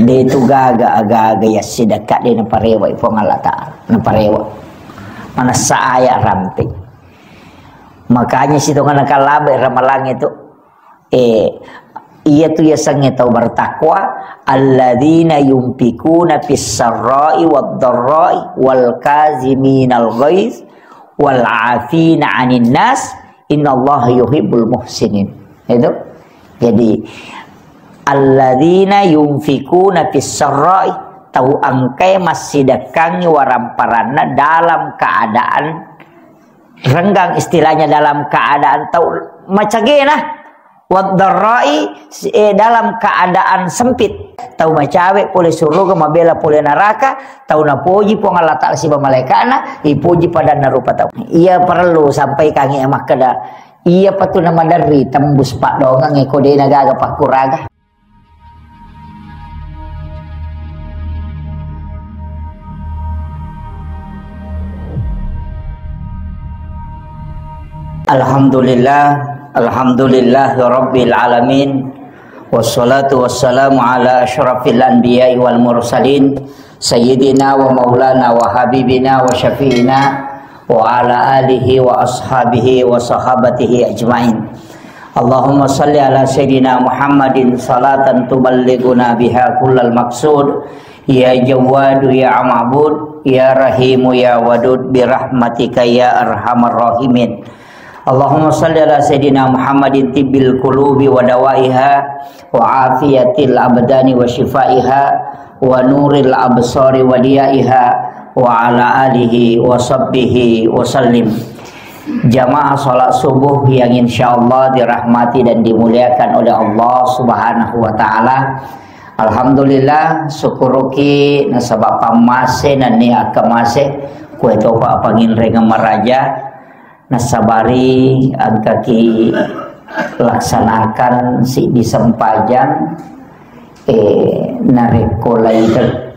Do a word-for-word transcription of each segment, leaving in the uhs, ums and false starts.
De' tu gaga, aga-aga yassidekka de' naparewa' Puang Allah Ta'ala. Naparewa'. Manessa aya' rampe. Makanya sitongenna kalabe' Ramalang itu, eh, iya tu yasengnge tau bertakwa, alladzina yunfikuna fis sarra'i wad dharra'i wal kaziminal ghaidz wal 'afina 'anin nas, innallaha yuhibbul muhsinin. Itu. Jadi, alladzina yunfikuna fis sarra'i, tau engkae massidekkangngi waramparanna dalam keadaan renggang, istilahnya dalam keadaan tau macagena, wad dharra'i, eh, dalam keadaan sempit. Tau macawe' pole suruga, mabela pole naraka, tau napoji Puang Allah Ta'ala siba malaika'na, ipoji padanna rupa tau. Iya parellu sampaikangngi makkeda, iya patu namaderri tembus paddoangeng ko de' nagaga pakkuraga. Alhamdulillah, alhamdulillah rabbil alamin. Wassalatu wassalamu ala asyrafil anbiya'i wal mursalin, sayyidina wa maulana wa habibina wa syafi'ina wa ala alihi wa ashabihi wa sahabatihi ajmain. Allahumma salli ala sayyidina Muhammadin salatan tuballighuna biha kullal maqsud. Ya Jawwadu ya Ma'bud, ya Rahimu ya Wadud, birahmatika ya arhamar rahimin. Allahumma salli ala sayyidina Muhammadin tibbil qulubi wa dawaiha, wa afiyatil abdani wa shifaiha, wa nuril absari wa diyaiha, wa ala alihi wa sahbihi wa sallim. Jamaah salat subuh yang insyaallah dirahmati dan dimuliakan oleh Allah Subhanahu wa Ta'ala. Alhamdulillah, syukuruki nasaba' pammase nennia akkamase, kue topa panginrengeng maraja, nasabari engkaki laksanakan siddi sempajang, eh, narekko lai,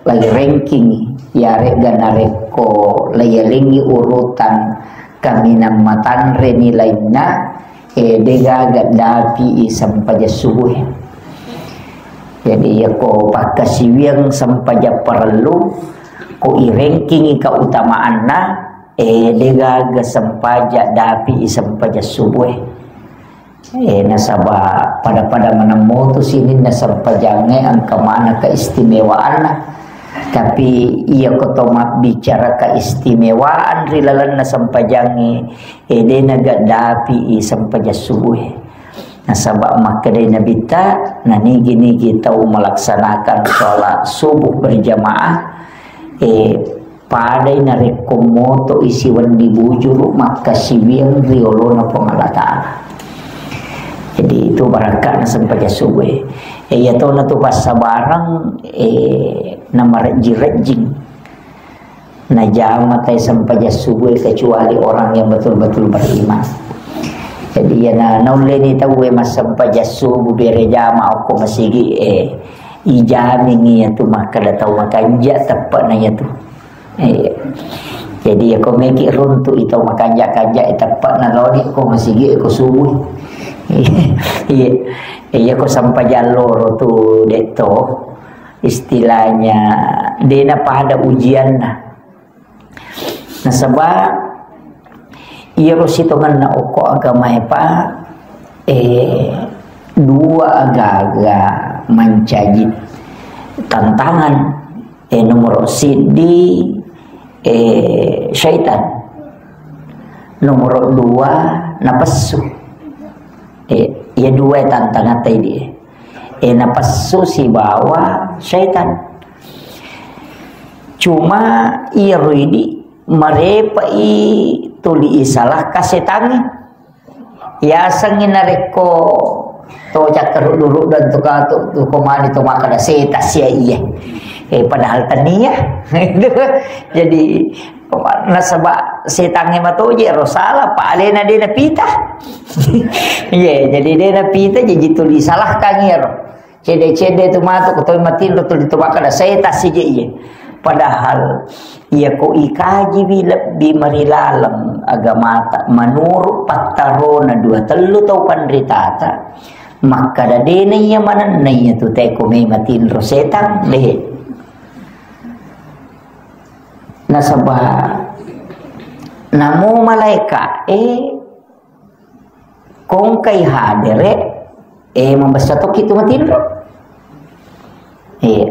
lai ranking, yarega narekko lai yalengngi urutan kaminang matanre nilainna, eh, degaga dapi i sempajang subuh. Jadi, yako pakkasiwiang sempajang parellu, ko i ranking keutamaanna, eh, degaga sempajang dapi i sempajang subuh. Eh, nasaba pada-pada manemmo tu sininna sempajangnge engka mana keistimewaanna. Tapi iya ko to mabbicara keistimewaan ri lalenna sempajangnge, eh, de nagaddapi i sempajang subuh. Nasaba makkedai Nabitta, nanigi-nigi tau melaksanakan sholat subuh berjamaah, eh, padai narekko moto isi wenni bujuru makkasiwiang ri olona Puang Allah Ta'ala. Jadi itu barakka'na sempajang subuh. Eh, iya tona tu passabarang, eh, namarejjing-rejjing. Najama tai sempajang subuh kecuali orang yang betul-betul beriman. Jadi, iya na, naulleni tauwe massempajang subuh bere jama okko masigi, eh, ijamingi iya tu makkeda tau makanja teppana iya tu. Iya. Jadi, iya ko meki runtu i tau makanja-kanja teppana loni ko masigi ko subuh. Iya. Iya ko sempajang loro tu detto. Istilahnya, dena pada ujianna. Nasaba, iyaro sitongenna okko agamae, Pak, eh, dua agaga mancaji tantangan. Eh, nomoro siddi, eh, syaitan. Nomoro dua, napessu. Eh, iya dua tantangatta idi. Eh, napessu sibawa syaitan. Cuma iyaro idi marepai tuli isalahka setangnge. Yasengngi narekko to cakkaruddu-ruddu dan to kato, to komani to makkeda seta sia iya. Eh, padahal tania. Jadi, nasaba setangnge matoje ro sala, pa alena de napita. Iya, jadi de napita, jadi tuli salahkan iyaro. Cede-cede tu matu ko toi matinro tu ditu makkeda seta sije iye. Padahal iya ko ikajiwi lebbi marilaleng agamata menurut pattarona dua tellu tau panritata, Makkada dena iya manenna iya tu teko me matinro setang deh. Nasaba namo malaika eh kongkai hadere eh mabessa tokki tu matinro. Iya.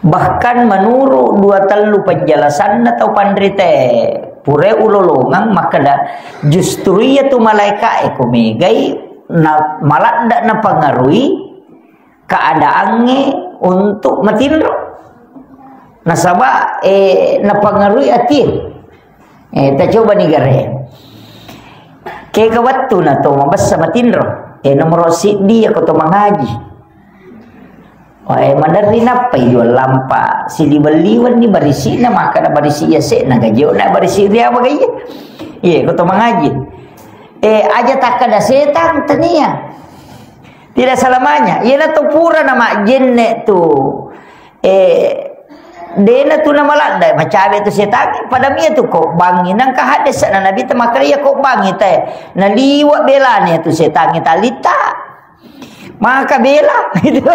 Bahkan menurut dua tellu penjelasanna tau panrite pure ulolongang makkeda justru iya tu malaika e ko megai na maladda napangarui keadaangnge untuk matinro. Nasaba eh napangarui atie. Eh tacoba ni gare. Kega wettu na to mabessa matinro. Eh nomoro siddi ya ko to mangaji. Wae maderri nappai jual lampa siliweng-liweng ni barisi'na makkada barisi iya se'na gajiona barisi ria bagai. Iya ko to mangaji. Eh aja takkada setang tania. Tidak selamanya. Iya na to pura na majjenne tu. Eh dena tu na maladda macawe tu setang pada mia tu ko bangi nangka hadde sana nabi te makkada iya ko bangi te. Na liwa belane tu setang talita. Maka bela gitu.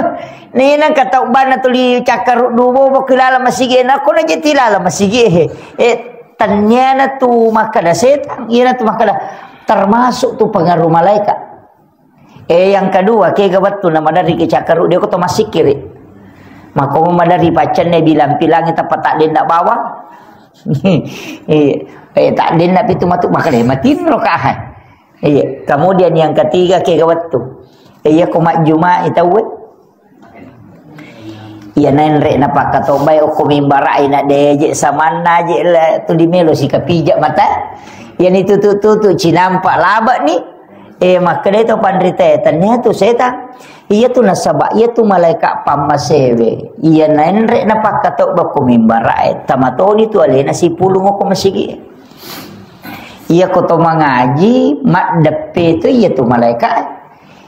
Nenang kata ubana tuli cakkaru dubo bokki lala masigi na ko na jeti lala masigi he. Eh tanyana tu makkada setang, iya tu makkada termasuk tu pengaruh malaikat. Eh yang kedua kega wettu na madari ke cakkaru dia ko to masikiri. Mako madari paccenne bilang-bilang tappa tak dendak bawang. Eh, eh tak dendak pitu matu makkada matinro kahai. Iya, kemudian yang ketiga kega wettu. Iya ko majjumai tauwe. Iya nenre napakkatobai okko mimbarai na deje samanna je la tu dimelo sikapija mata. Iya ni tutu-tutu cinampa laba ni. Eh makkeda to panrite tania tu setang. Iya tu nasaba iya tu malaikat pammasewe. Iya nenre napakkatoba ko mimbarae tamatoni tu alena sipulung okko masigi. Iya ko to mangaji maddeppe tu iya tu malaikat.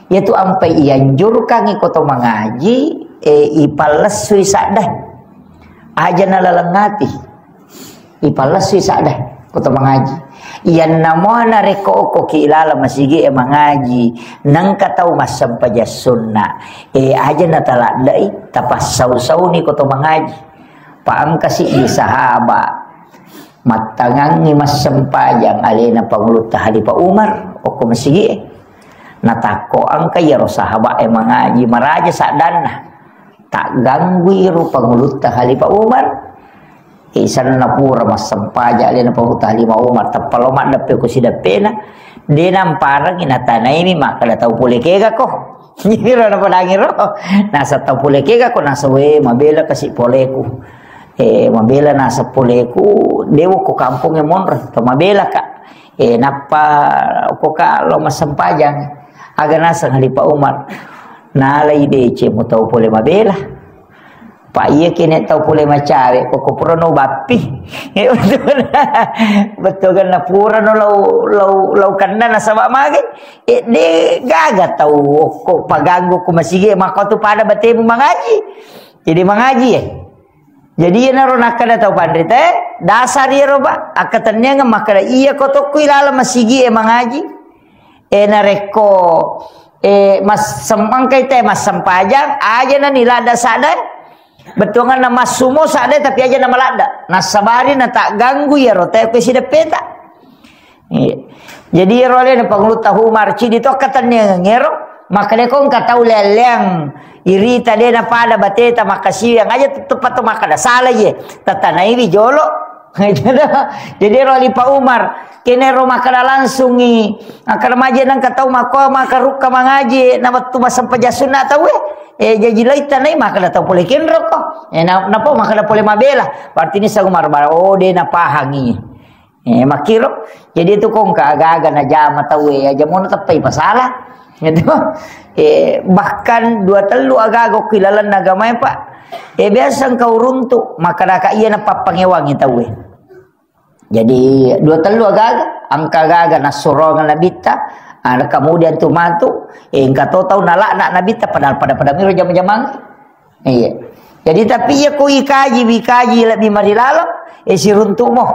Iya tu ampai ianjurkangi ko to mangaji eh ipallessui sadda. Aja na laleng ati. Ipallessui sadda ko to mangaji. Iyanna mo narekko okko ki lala masigi e mangaji nengka tau massempajang sunna. Eh aja na taladdai tapassau-sauni ko to mangaji. Paangkasi di sahaba. Mattangangngi massempajang alena Pangulutta Khalifah Umar okko masigi'e. Natakko engka iyaro sahabat e mangaji maraja saddanna. Tagganggui ro Pangulutta Khalifah Umar. Isanna pura massempajang alena Pangulutta Khalifah Umar. Teppa lo maddeppe ko sideppena. De namparengi natanaimi makkeda tau pole kega ko. Iro napadangi ro. Nasa tau pole kega ko nasa we mabela kasi poleku. Eh, mabela naseng poleku, dewa ko kampongnge monro, to mabela ka. Eh, nappa ko ka lo massempajang. Aga naseng Khalifah Umar. Nalai dece mu tau pole mabela. Pak iya kene tau pole macawe, koko pura no bappi. Eh, betul kan na pura no lau, lau, lau kenna nasaba mage. Eh, de gaga tau ko paganggu ko masigi, maka tu pada batemu mangaji. Jadi mangaji ya. Jadi iyanaro nakkeda tau panrita, dasar iyaro, Pak, akkatenniangeng makkeda, iya ko tokko ilaleng masigi e mangaji. E narekko e massem-, engkai te massempajang, aja nani ladda sadda, bettuanganna massumo sadda, tapi aja na maladda. Nassabari na tagganggui iyaro te ko sideppeta. Iya. Jadi ero alena Pangulutta Umar, cidi to akkatenniangeng ero, makkeda ko engka tau leang-leang irita de napada bateta makkasiwiang aja tettepa to makkeda sala ye, tatanaiwi jolo. Jadi ero Khalifah Umar, kene ro makkeda langsungi, makkeda maje nengka tau makko makarukka mangaji, na wettu massempajang sunna tau e. Eh, jaji lai tanai makkeda tau pole kenro ko. Eh, na, napa makkeda pole mabela. Berarti ni Umar bara, oh, de napahangi. Eh, makkiro. Jadi itu kongka aga-aga najama tauwe, aja mono teppai pasala. Gitu. Eh, bahkan dua tellu aga-aga okki lalenna agamae, Pak. Eh, biasa engka uruntu, makkadaka iya napappangewangi tauwe. Jadi dua tellu aga-aga, engka aga-aga nassurongeng nabitta, ah, kemudian tu matu, eh, engka to tau nalakna nabitta padahal pada-pada miro jama-jamang. Iya. Jadi tapi iya ko ikaji, wikaji lebbi marilaleng, eh, siruntu mo.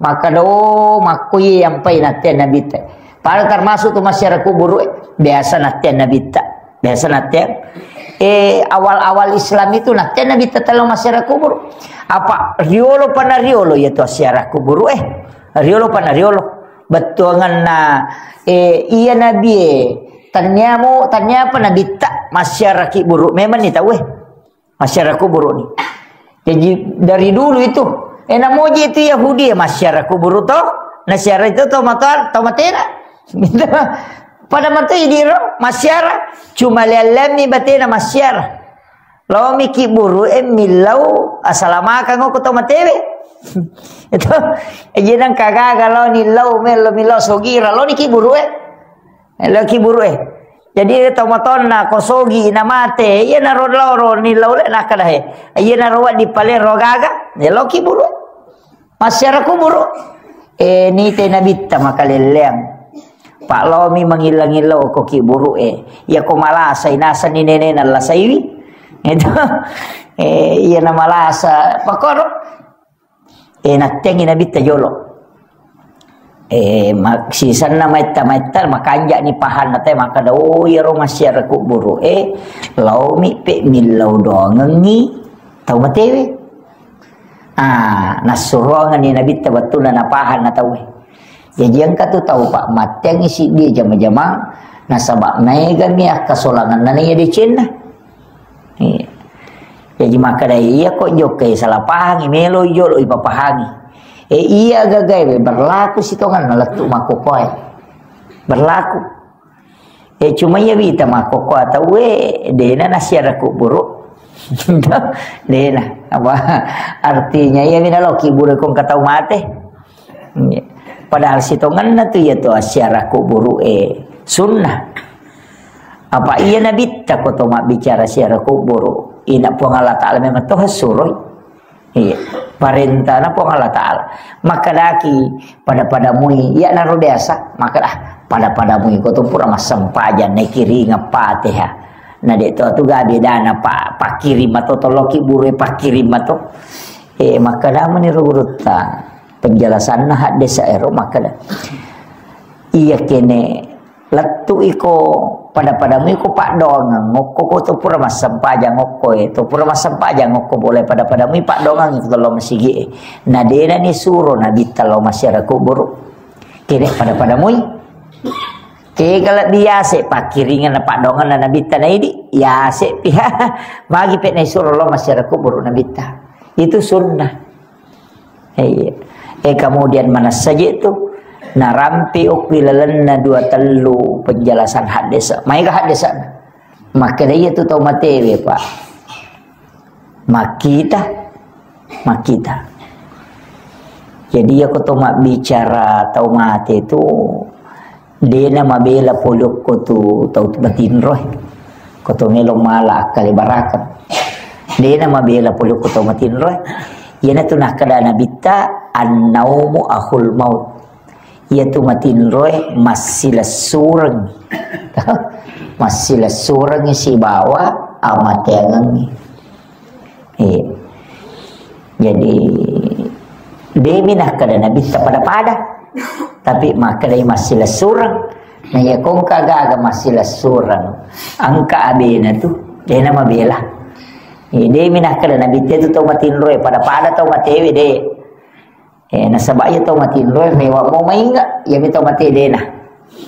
Makkeda, oh, makko iya yampai natte nabitta. Pada termasuk tu masyarakat kuburu, eh, biasa nattiang nabitta. Biasa nattiang. Eh, awal-awal Islam itu nattiang nabitta telo masyarakat kuburu. Apa riolo pana riolo ya tu masyarakat kuburu, eh. Riolo pana riolo. Bettuanganna, eh, iya nabi, eh, tanniamo, tanniapa nabitta masyarakat kuburu. Memang ni tahu, eh. Masyarakat kuburu ni. Jadi dari dulu itu, eh, namoji itu Yahudi ya masyarakat kuburu to, masyarakat itu to mata, to matena. Pada mata idiro masyarakat, cuma lihat-lihat mi batena masyarakat. Lo miki buru e millau asalamakang ko to matewe. Itu, eh, jenang kagaga lo ni lau melo millau sogira lo niki buru e. Eh, lo ki buru e. Jadi, tomatonna ko sogi na mate, iya naro loro ni laule nakkada he. Iya naro waddi pale ro gaga, ya lo ki buru. Masyarakat kuburu. Eh, ni te nabitta makalelleang. Pak lomi mangillang-illau ko ki buru e. Iya ko malasa inasa ni nene na lasaiwi. Itu. Eh, iya na malasa. Pakoro. Eh, nattengi nabitta jolo. Eh, ma-, sisenna maitta-maitta makanja ni pahanna te makkada, "Oh, iyaro masyarakat kuburu e, laomi pe millau doangengi tau matewe." Ah, nassuroangenni nabitta wettunna napahanna tauwe. Jaji engka tu tau, Pak, matteangi siddi jama-jamang, nasaba maegami akkasolangenna na iya decenna. Iya. Jaji makkeda iya ko jokkai salah pahangi, melo jolo ipapahangi. Eh, iya gagae berlaku sitongenna lettu makkokkoe. Berlaku. Eh, cuma iya wita makkokkoe tauwe dena nasiara kuburu. Dena. Apa artinya iya mina loki buru kong katau mate. Iya. Padahal sitongenna tu iya tu asiara kuburu e sunnah. Apa iya nabitta ko to mabbicara siara kuburu? Ina Puang Allah Ta'ala memang to suroi. Iya. Parentana Puang Allah Ta'ala. Makkedaki pada-pada mui, iya naro biasa. Makkeda, ah, pada-pada mui ko to pura massempajang nakiringa Fatihah. Na de to tu gabe dana pa pakkiring mato to loki buru e pakkiring mato. Eh, makkeda meni ro gurutta. Penjelasanna haddesa ero makkeda. Iya kene lettu iko pada-padamu iko paddoangeng ngokko ko to pura massempajang ngokko e, to pura massempajang ngokko boleh pada-padamu paddoangeng iko lo masigi e. Na dena ni suro nabitta lo masyarakat kuburu. Kene pada-padamui. Kegala biasa pakkiringan na paddoangenna nabitta na idi, yase piha. Magi pe na suro lo masyarakat kuburu nabitta. Itu sunnah. Iya. Eh, kemudian manassaje tu narampe okki lalenna dua tellu penjelasan haddesa. Maega haddesa. Makkeda iya tu tau matewe, Pak. Makkita, makkita. Jadi iya ko to mabbicara tau mate tu dena mabela pole okko tu tau matinro e. Ko to melo mala akkale barakeng. Dena mabela pole okko tau matinro e. Iyana tu nakkeda nabitta, "Annaumu akhul maut." Iya tu matinro e massilessureng. Massilessureng sibawa amateangengngi. Iya. Jadi, demi nakkeda nabitta pada-pada. Tapi makkedai massilessureng. Na iya kongka gaga massilessureng. Engka abena tu, dena mabela. Iya, demi nakkeda nabitta tu tau matinro e, pada-pada tau matewe de. Eh, nasaba iya tau matinro e, rewa mo mainga, iya mi tau mate dena.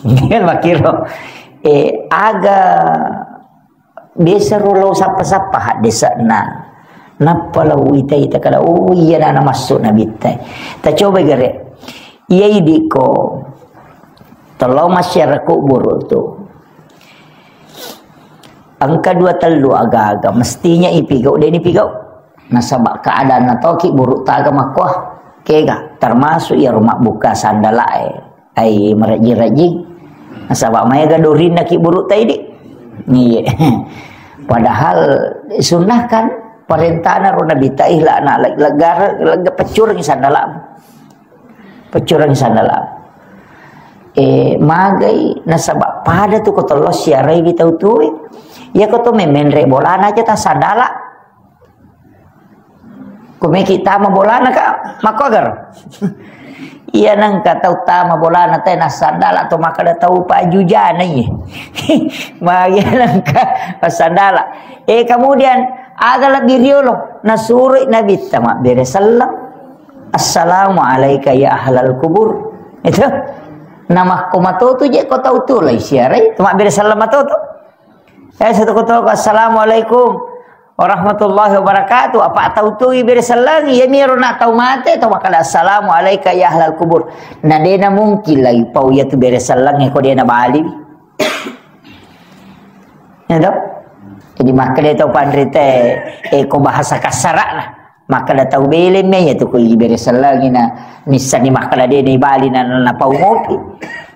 Kan makkiro. Eh, aga biasa ro lao sappa-sappa haddesa'na. Nappa lao ita-ita kada, oh, iya nana masuk nabitta. Ta coba gare. Iya idiko. Tolong masyarakat kuburu tu. Engka dua tellu aga-aga, mestinya ipigau, deni pigau. Nasaba keadaanna toki buru taga makkoa. Kega, termasuk iya rumah buka sandala e. Ai merajing-rajing. Nasaba maega dorinna ki buru taidi. Iya. Padahal sunnah kan parentana ro nabitta ihlana leg-, legara, lega peccureng sandalamu. Peccureng sandalamu. Eh, magai nasaba pada tu ko tollo siarai wi tau tuwe. Iya ko to memenre bolana aja ta sandala. Ko meki tama bolana ka, makko agar. Iya nengka tau tama bolana te nassandala to makkeda tau pajujana iye. Magi nengka massandala. Eh, kemudian aga lebbi riolo nasuroi Nabitta mabbere selleng. "Assalamu alaika ya ahlal kubur." Itu. Namakko matoto je ko tau tu lai siarai, to mabbere selleng matoto. Eh, satu kotoko, "Assalamualaikum warahmatullahi wabarakatuh." Apa tau tu ibere selleng, iya miro na tau mate, tau makkeda, "Assalamu alaika ya ahlal kubur." Na dena mungkin lagi pau iya tu bere selleng, eh, ko dena bali. Ya toh? Jadi makkeda tau panrite, eh, ko bahasa kasarana. Makkeda tau bele me iya tu ko ibere sellengi na missani makkeda dena ibali na, na, na pau mopi.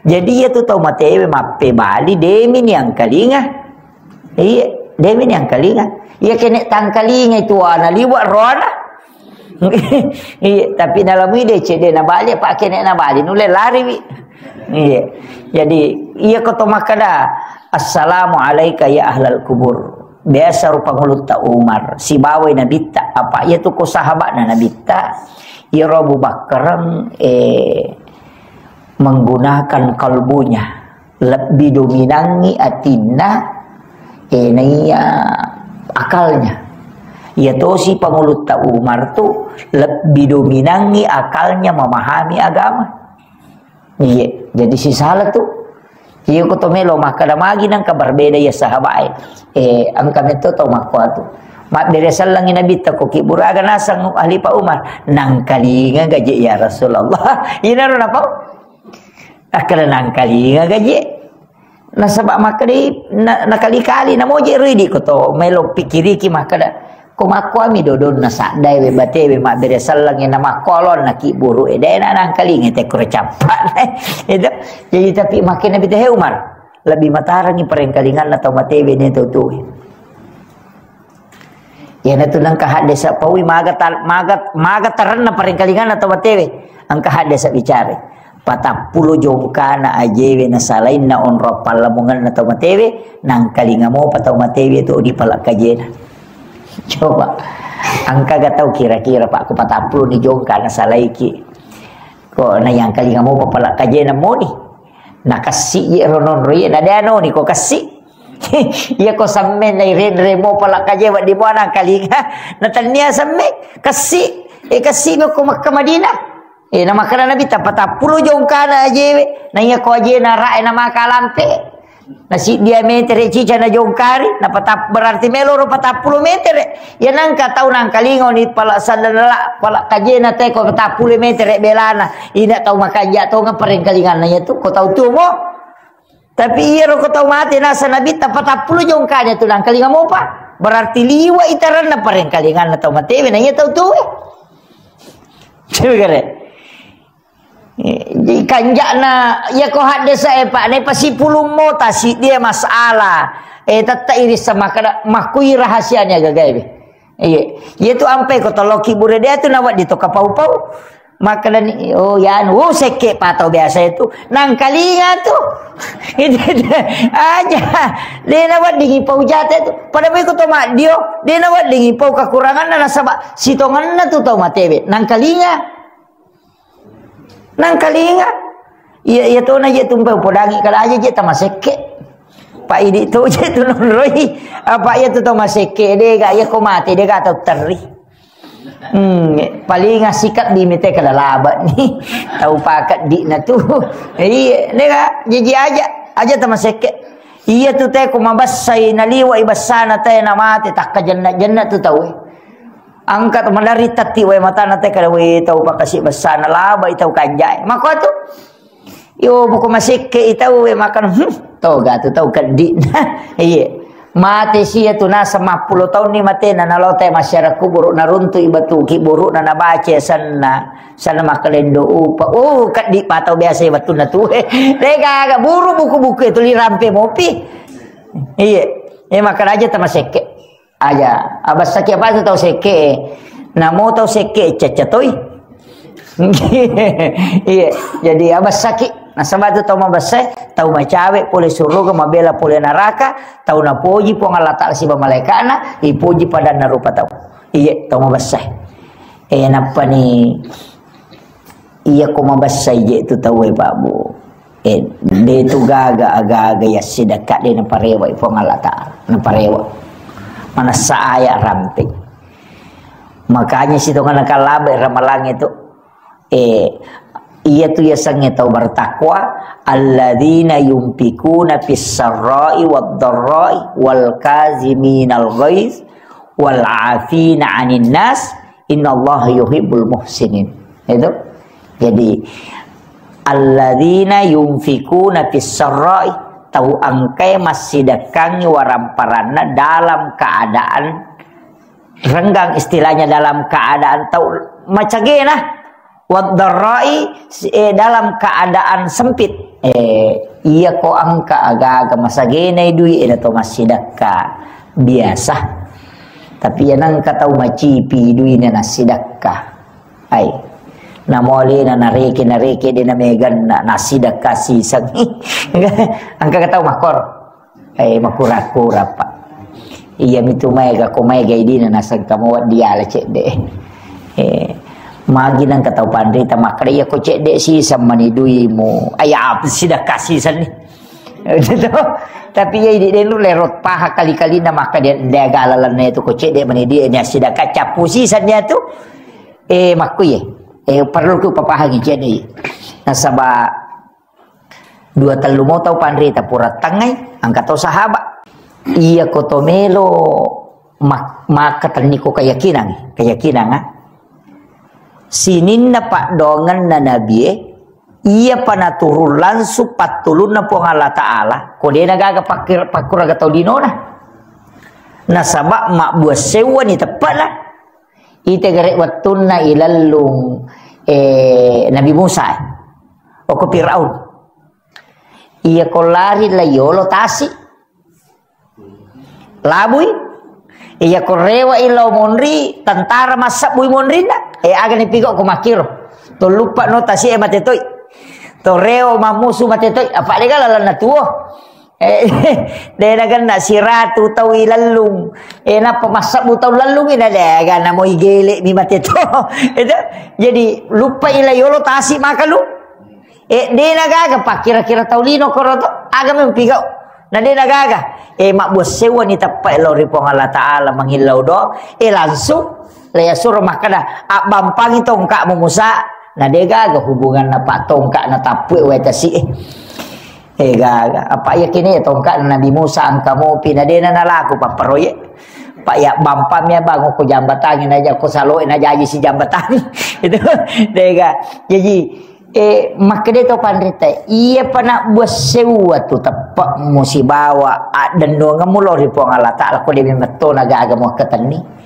Jadi iya tu tau matewe mappebali demi niangkalinga. Iya, demi niangkalinga. Iya kene tangkalinga itu ana liwa roana. Iya, tapi nalamui de cede na bali apa kene na bali nulle lari wi. Iya. Jadi iya ko to makkeda, "Assalamu alaika ya ahlal kubur." Biasa ro Pangulutta Umar sibawai Nabitta, apa iya tu ko sahaba'na Nabitta, iyaro Abu Bakar, eh, menggunakan kalbunya, lebbi dominangi atinna, eh, naiya akalnya. Iya tosi Pangulutta Umar tu lebbi dominangi akalnya memahami agama. Iya, jadi sisala tu. Iya ko to melo makkeda magi nangka berbeda ya sahabae. Eh, engka metto tau makkuatu. Mabbere sellengi Nabitta ko kiburu aga naseng Khalifah Umar. Nangkalinga gaje ya Rasulullah. Inaro napau. Akkeda nangkalinga gaje. Nasaba makkeda na, nakali-kali namoje ridi ko to melo pikiriki makkeda. Ko makkuami dodonna saddae we batewe mabbere sellengnge na makkualonna kiburu e dena nangkalinga te kura cappa. Itu. Jadi tapi makkeda Nabitta he Umar, lebih matarangi parengkalinganna tau matewe ne tau tuwe. Iyanatu nengka haddesa paui maga tal-, maga, maga tarenna parengkalinganna tau matewe. Engka haddesa bicara. Patappulo jongkana ajewe nasalainna onrong pallamungenna tau matewe, nangkalinga mopa tau matewe tu di pala kajena. Coba. Engka ga tau kira-kira, Pak, ko patappulo ni jongkana salaiki. Ko na yangkalinga mopa pala kajena moni. Nakassi je rononro ye, na de anoni ko kassi. Iya ko samme nairenre mo pala kaje waddi mo nangkalinga. Na tannia samme kassi. E kassi ko Makkah Madinah. E na makkeda Nabitta patappulo jongkana ajewe. Na iya ko ajena rae na maka lampe. Na siddi metere cica na jongkari, na patap-, berarti meloro patappulo metere. Ya nangka tau nangkalinga ni pala sandala, pala kajena te ko patappulo metere belana. Ina tau makanja tonga parengkalinganna ya tu ko tau tuo mo. Tapi iyaro ko tau mate nasa Nabitta patappulo jongkana tu nangkalinga mopa. Berarti liwa itaranna parengkalinganna tau matewe na iya tau tuwe. Coba kare. Eh, jadi kanja'na iya ko haddesa e, Pak, ne pasipulung mota siddi masalah. Eh, tetta iris sama kada makui rahasianya gagae. Iya. Iya tu ampe ko toloki bure dia tu nawa di toka pau-pau. Makkedani, "Oh, ya anu, oh, sekke pa tau biasa itu." Nangkalinga tu. Itu, itu. Aja. De naweddingi pau jate tu. Pada mui ko to maddio, de naweddingi pau kekuranganna nasaba sitongenna tu tau matewe. Nangkalinga. Nangkalinga. Iya, iya tona je tumpe upodangi kala aja je tamasekke. Pak idi tu je tu nonroi. Apa iya tu tau masekke de ga iya ko mate de ga tau terri. Hmm, paling sikap di mite kala laba ni. Tau pakat di na tu. Iya, de ga jiji aja, aja tamasekke. Iya tu te ko mabessai naliwa i bessana te na mate takka jenna-jenna tu tau. Angkat malari tatti wae matana te kada we tau pakasi bessana laba i tau kanjai. Mako tu. Yo buku masekke i tau we makan. Hmm, toga tu tau keddi. Iya. Mate sia tu nasa mappulo taun ni matena nalao te masyarakat kuburu naruntu i batu kiburu na nabaca sanna. Sana makalendo upa. Oh, keddi pa tau biasa i batunna tu. Dega aga buru buku-buku itu lirampe mopi. Iya. Eh, makan aja tamasekke. Aja, abessaki apa tu tau sekke. Namo tau sekke cacca toi. Iya, jadi abessaki. Nasaba tu tau mabessai, tau macawe pole suruga, mabela pole naraka, tau napoji Puang Allah Taala siba malaikana, ipoji padanna rupa tau. Iya, tau mabessai. Eh, nappani Iya ko mabessai je tu tauwe, Pak Bu. Eh, de tu gaga aga-aga ya sidekka de naparewa Puang Allah Ta'ala. Naparewa. Manessa aya rampe. Makanya sitonga nakalabe ramalang itu. Eh, iya tu yasengnge tau bertakwa, alladzina yunfikuna fis sarra'i wad dharra'i wal kaziminal ghaiz wal afina 'anin nas, innallaha yuhibbul muhsinin. Itu. Jadi, alladzina yunfikuna fis sarra'i, tau engkae massidekkangngi waramparanna dalam keadaan renggang, istilahnya dalam keadaan tau macagena, wad dharra'i, eh, dalam keadaan sempit. Eh, iya ko engka aga-aga masagenai dui, eda to massidekka biasa. Tapi iya nengka tau macipi duina nassidekka. Ai. Namo alena nareke-nareke de nameganna nassidekka siseng. Engka tau makkoro. Eh, makura-kura, Pak. Iya mitu maega, ko maega idina nasengka mo diala cedde. Eh, magi nengka tau panrita makkeda, iya ko cedde siseng mani duimu. Aya apa sidekka siseng ni? Gitu. Tapi iya idi denu lerot paha kali-kali na makkeda de gala lenne tu ko cedde mani dia ni sidekka cappu siseng dia tu. Eh, makku ye. Eh, perlu ku papahangi cedde. Nasaba dua tellu mo tau panrita pura tengngai, engka tau sahaba. Iya ko to melo mak-, makkatenni ko keyakinan, keyakinan, ah. Sininna paddoangenna nabie, iya pa naturun langsung pattulunna Puang Allah Ta'ala, ko dena gaga pakkir-, pakkuraga tau linona. Nasaba mabbuang sewwani teppana. Ite gare wettunna ilellung, eh, Nabi Musa, eh. Oko Firaun. Iya ko lari la yolo tasi. Labui. Iya ko rewa ilo monri, tentara massabbui monrinna. Eh, aga ni pigo ko makkiro. To luppa no tasi e mate toi. To rewa mammusu mate toi. Apa dega lalenna tuo. Eh, de nagenna siratu tau ilellung. Eh, nappa massabbu tau lellung ina de, aga namo igele mi mate to. Itu. Jadi, lupa ila yolo tasi makalu. Eh, de nagaga pakkira-kira tau lino koro to. Aga memang pigau. Na de nagaga. Eh, mabbuang sewwani teppe lao ri Puang Allah Ta'ala mangillau do. Eh, langsung. Lea suro makkeda, abbampangi tongka'mu Musa. Na de gaga hubunganna pa tongka na tappue wae tasi. Eh, gaga. Apa iya kini ya tongka Nabi Musa engka mopi na dena nalaku papparoye. Pak ya bampam ya bangun ko jambatangi naja ko saloe najaji si jambatangi. Itu dega. Jadi, eh, makkeda to panrita, iya pa na buat sewa tu teppe musibawa addennuangemmu lao ri Puang Allah Ta'ala ko de memetto na gaga mo ketenni.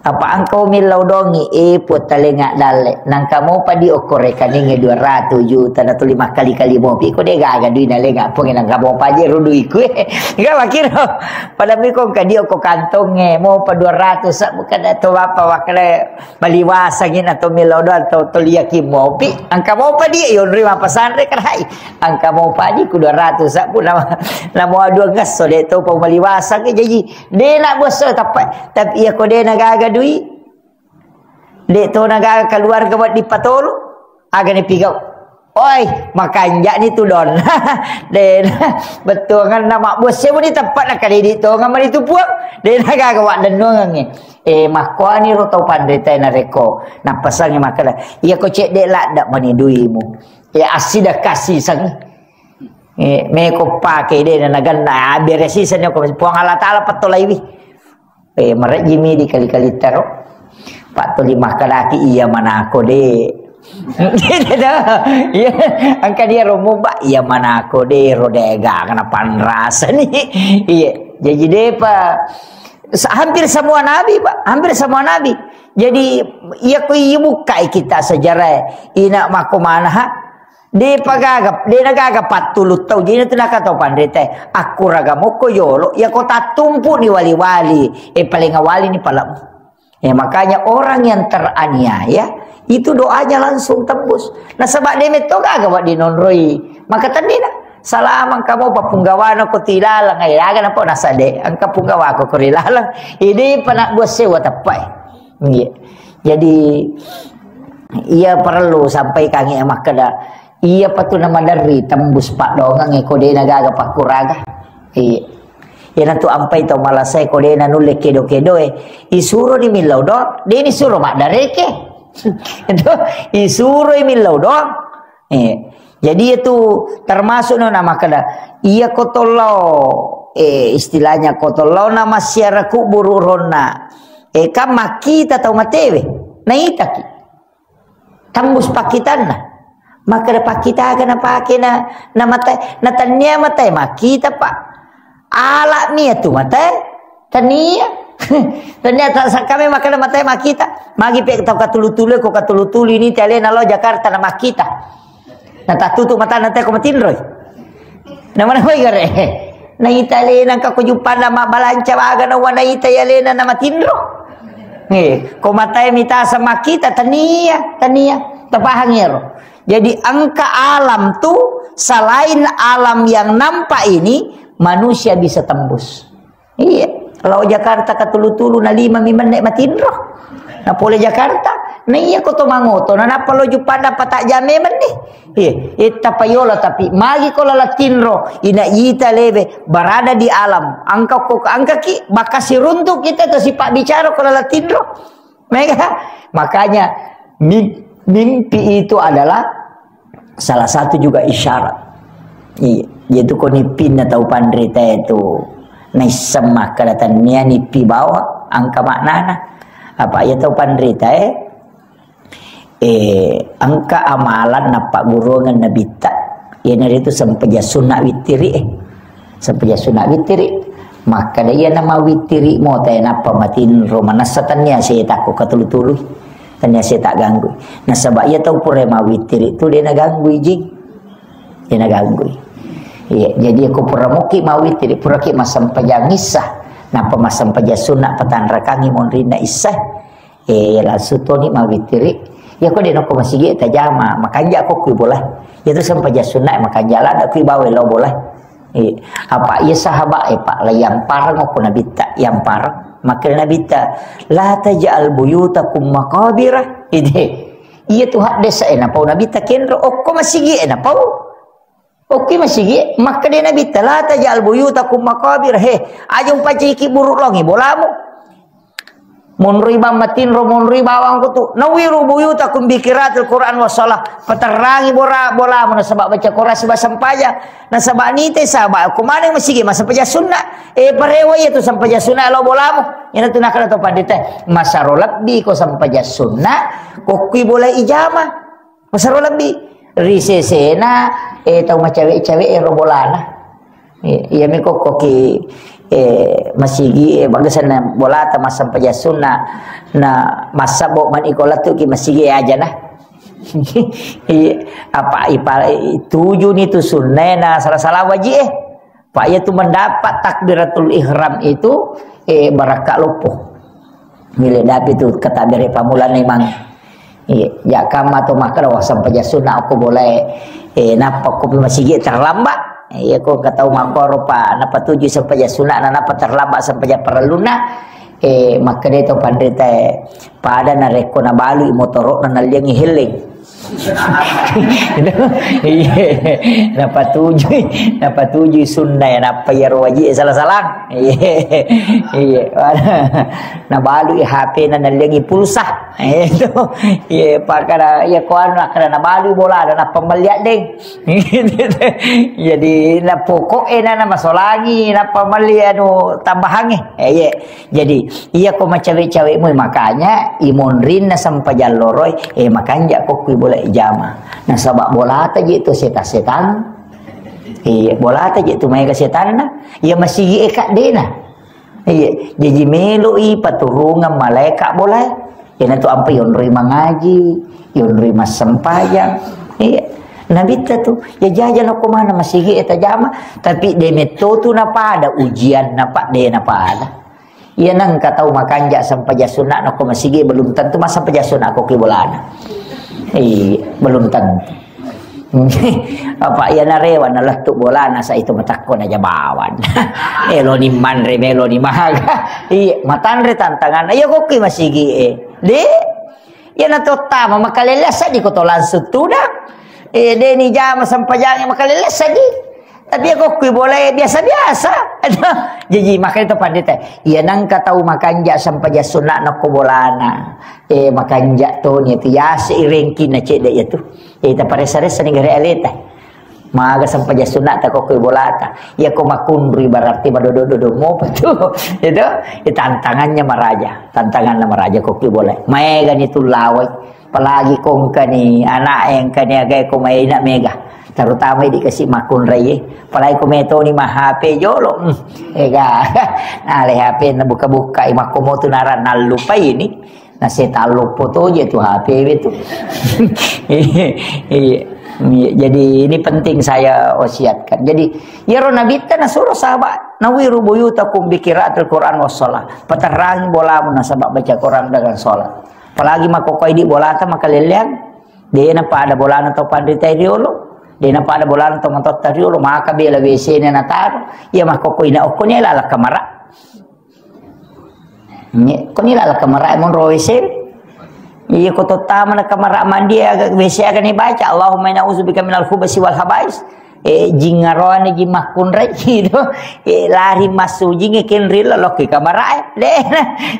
Apa engka millau dongi, eh, Puang talenga dalle. Nangka mopa di okko rekeningnge dua ratus juta na tuli makkali-kali mopi. Ko de gaga dui nalenga Puang nangka mopa je ru duiku, eh. Enggak makiro. Pada miko engka di okko kantongnge, mopa dua ratus, sa-, bukan atau apa, wakale bali wasangi na to millau do atau to liaki mopi. Engka mopa di yonri mapasare kerai. Engka mopa di ku dua ratus, sa-, pun nama, nama dua ngesso de to pau mali wasangi. Jadi, de na bos teppe. Tapi iya ko de na gaga dui. De to na gaga keluarga buat dipatolu. Aga ni pigau. Oi, makanja ni tu don. De na bettuangan na mabbos sewa ni teppe na kadidi to ngamani tu puang. De na gaga wak dennuangan ni. Eh, makkuani ro tau panrita na reko. Napasangi makkeda, iya ko cedde ladda mani duimu. Ya asida kasih sang. Eh, meko pake de na naganna, ah, beresiseng ko Puang Allah Ta'ala pettolaiwi. Eh, marejjimi di kali-kali taro. Pak tuli makkedaki iya manako de. Iya, engka dia romo ba iya manako de ro dega kana panrasa ni. Iya, jadi depa sa-, hampir semua nabi, Pak, hampir semua nabi. Jadi iya ko iya bukai kita sejarah ina mako mana ha? De pagaga, de nagaga pattulu tau, jadi tu nakatau panrita, akkuraga mokko yolo, iya ko tattumpu ni wali-wali, eh, paling awali ni palamu. Eh, makanya orang yang teraniaya, itu doanya langsung tembus. Nasaba de metto gaga wa dinonroi, maka tennina, salamang kamo pappunggawana ko tilalang, eh, aga napa nasa de, engka punggawa ko ko rilalang, ide pana buat sewa tepai. Iya. Jadi, Iya parellu sampaikangngi makkeda, iya patu namaderri tembus paddoangeng e ko de' nagaga pakkuraga. Iya. Iyanatu ampai tau malasae ko de' nanulle kedo-kedoe. Isuroni millau doang, de' nisuro maddareke. Itu isuroi millau doang. Eh, jadi itu termasuk no na makkeda, iya ko tollau, eh, istilahnya ko tollau na massiara kuburu ronna. Eh, kan makkita tau matewe. Naitaki. Tembus pakkitanna. Makkeda pakkitaga napake na, na matae, na tannia matae makkita, Pak. Alami atu matae, tania. Tania ta-, sakkame makkeda matae makkita. Magi pe tau katulu-tulu, ko katulu-tulu ini te alena lao Jakarta na makkita. Na tatutu matana te ko matinroi. Na mana koi gare? Na ita alena ka ko juppana mabbalanca baga na wana ita alena na matinro. Eh, ko matae mitasa makkita tania, tania. Tapahangi ero. Jadi engka alam tu selain alam yang nampak ini, manusia bisa tembus. Iya, lao Jakarta katulu-tulu na lima mi menne matinro. Na pole Jakarta, na iya ko to mangoto, na nappa lo juppana patajame menne. Iya, itta payola tapi magi ko lala tinro, ina ita lebe berada di alam. Angka ko angka ki, bakasi runtuk kita to sipak bicara ko lala tinro. Mega, makanya mim-, mimpi itu adalah salah satu juga isyarat. Iya, jadi ko nipinna tau panrita itu naisseng makkeda tania nippi bawa angka maknana. Apa iya tau panrita e, eh, engka amalan nappagguruangeng nabitta, iyanaritu sempajang sunna wittiri, eh. Sempajang sunna wittiri. Makkeda iya nama wittiri mo tae nappa matinro manessa tania seta ko katulu-tului. Tania seta ganggu. Nasaba iya tau pura mawittiri tu de' naganggui jing. De' naganggui. Iya, jadi ko pura muki mawittiri, puraki massempajang issa, nappa massempajang sunna patanrakangi monrinna issa. Eh, langsung toni mawittiri. Ya ko de' noko masigi tajama, makanja ko kui bola. Ya tu sempajang sunna makanja lada kui bawa lao bola. Eh, apa iya sahabat eh Pak la yampareng ko nabitta, yampareng. Makkeda nabitta, "La taj'al buyutakum maqabira." Ide. Iya tu hadde' sa e napau nabitta kenro, okko masigi e napau. Okki masigi, makkeda nabitta, "La taj'al buyutakum maqabir." He, aja umpaciki buru longi bolamu. Monroi bang matinro, monroi bawang kutu. Nawiru buyutakum bi qiraatil Qur'an was shalah. Paterrangi bora-, bolamu nasaba baca Qur'an siba sempajang. Nasaba nite saba ko maneng masigi massempajang sunna. Eh, parewa iya tu sempajang sunna lo bolamu. Ina tu nakala to pandita. Masaro lebbi ko sempajang sunna, ko kui bola ijama. Masero lebbi. Ri sesena, eh, tau macawe-cawe ero bolana. Eh, iya mi kokkoki, eh, masigi, eh, bagasanna bolata massempajang sunna. Na massabbo mani ko lettuki masigi aja na. Iya, apa ipa-, tujuni tu sunna na salah-salah waji, eh. Pak, iya tu mendapat takbiratul ihram itu, eh, barakka loppo. Mile dapi tu katabere pamulana imang. Iya, ya kamma to makkeda wa sempajang sunna ko bolae, eh, nappa ko pi masigi terlambat. Iya ko katau makkoro pa, nappa tuju sempajang sunna, na nappa terlambat sempajang parelluna. Eh, makkeda to pandita, eh, pada narekko nabalui motoro'na nalliangi helleng. Iya, napatujui, napatujui sunna ya, nappa iyaro waji salah-salah. Iya, iya. Nabalui H P-na nalliangi pulsa. Itu, iya, pakada, iya, ko anu, kada nabalui bola, ada nappa melli addeng. Jadi, na pokok e na, na masolangi, nappa melli anu tambahange. Eh, iya. Jadi, iya ko macawe-cawe mu, makanya imonrinna sempajang loroi, eh, makanja ko kui bola ijama. Nasaba bolata je tu seta-setang. Iya, bolata je tu maega setanna. Iya masigi e kaddena. Iya, jaji meloi paturungang malaeka bolae. Iyanatu ampai yonroi mangaji, yonroi massempajang. Iya. Nabitta tu, ya jaja nako mana masigi e tajama, tapi de metto tu napada ujianna, Pak, de napada. Iya nengka tau makanja sempajang sunna nako masigi belum tentu massempajang sunna ko ki bolana. Iya, belum tentu. Apa iya narewa nalettu bolana sa itu matakko na jabawan. Eloni manre meloni mahaga. Iya, matanre tantangan. Iya kokki masigi e. De. Iya na tottama, makalelle seddi ko to langsung tudang. Eh, deni jama sempajange makalelle seddi. Tapi ya kok kui bola ya biasa-biasa. Jaji makanya to pandita. Iya nangka tau makanja sempajang sunna nokko bolana. Eh, makanja to ni tu ya seirengki na cedde ya tu. Eh, ta paresa-resa ni gare aleta. Maga sempajang sunna ta kokoi bolata. Iya ko makunrui berarti madodo-dodo mopa tu. Itu, itu tantangannya maraja. Tantangannya maraja kokoi bola. Maega ni tu lawai. Apalagi kongka ni anak engka ni agai ko maina mega. Terutama di kasi makunrai. Apalagi ko metoni ma H P jolo. Hmm. Ega. Nah, le H P na buka-buka i makko mo tu naran nallupai ni. Nah, setan loppo toje tu H P we tu. Iya. Iya. Jadi ini penting saya wasiatkan. Jadi, yaro Nabitta nasuro sahabat, "Nawiru buyutakum bi qiraatil Quran was shalah." Paterrangi bolamu nasaba baca Quran dengan sholat. Apalagi makkokoi di bolata makalelleang, dena pada bolana tau panrita riolo, dena pada bolana tau matotta riolo, maka bela W C-na nataro, iya makkokoi na okkone lala kamara. Nye, ko ni lala kamara monro W C. Iya, ko tottama na kamara mandi aga W C aga ni baca, "Allahumma inna a'udzubika minal khubasi wal khabais." Eh, jingaroane ji makkunrai gitu. Eh, lari massu jinge kenril lokki kamara e. Deh,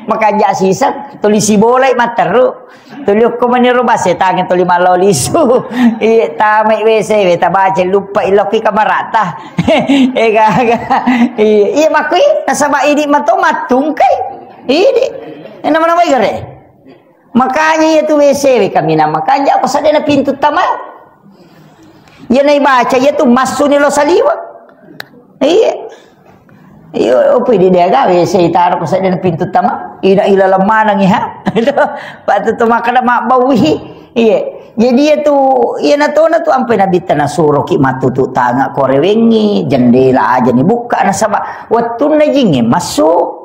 makanja sisa, tuli sibolai matteru. Tuli okko maniro basetange tuli mallo lisu. Iya, tamai W C, we tabaca luppa ilokki kamarata. Eh, gaga. Iya, iya, makui, nasaba idi mato mattungkai. Idi. Eh, nama-nama igare. Makanya iya tu W C we kami nama kanja ko sadena pintu tama. Iya naibaca iya tu massuni lo saliwa. Iya. Iya, opo idi de gawe se itaro ko sadena pintu tama. Ina ila lemanang iha. Itu patu tu makada mabbawihi. Iya. Jadi iya tu, iya natona tu ampai Nabitta nasuro ki matutu tanga korewengi, jendela aja ni bukka nasaba wettunna jinge masuk.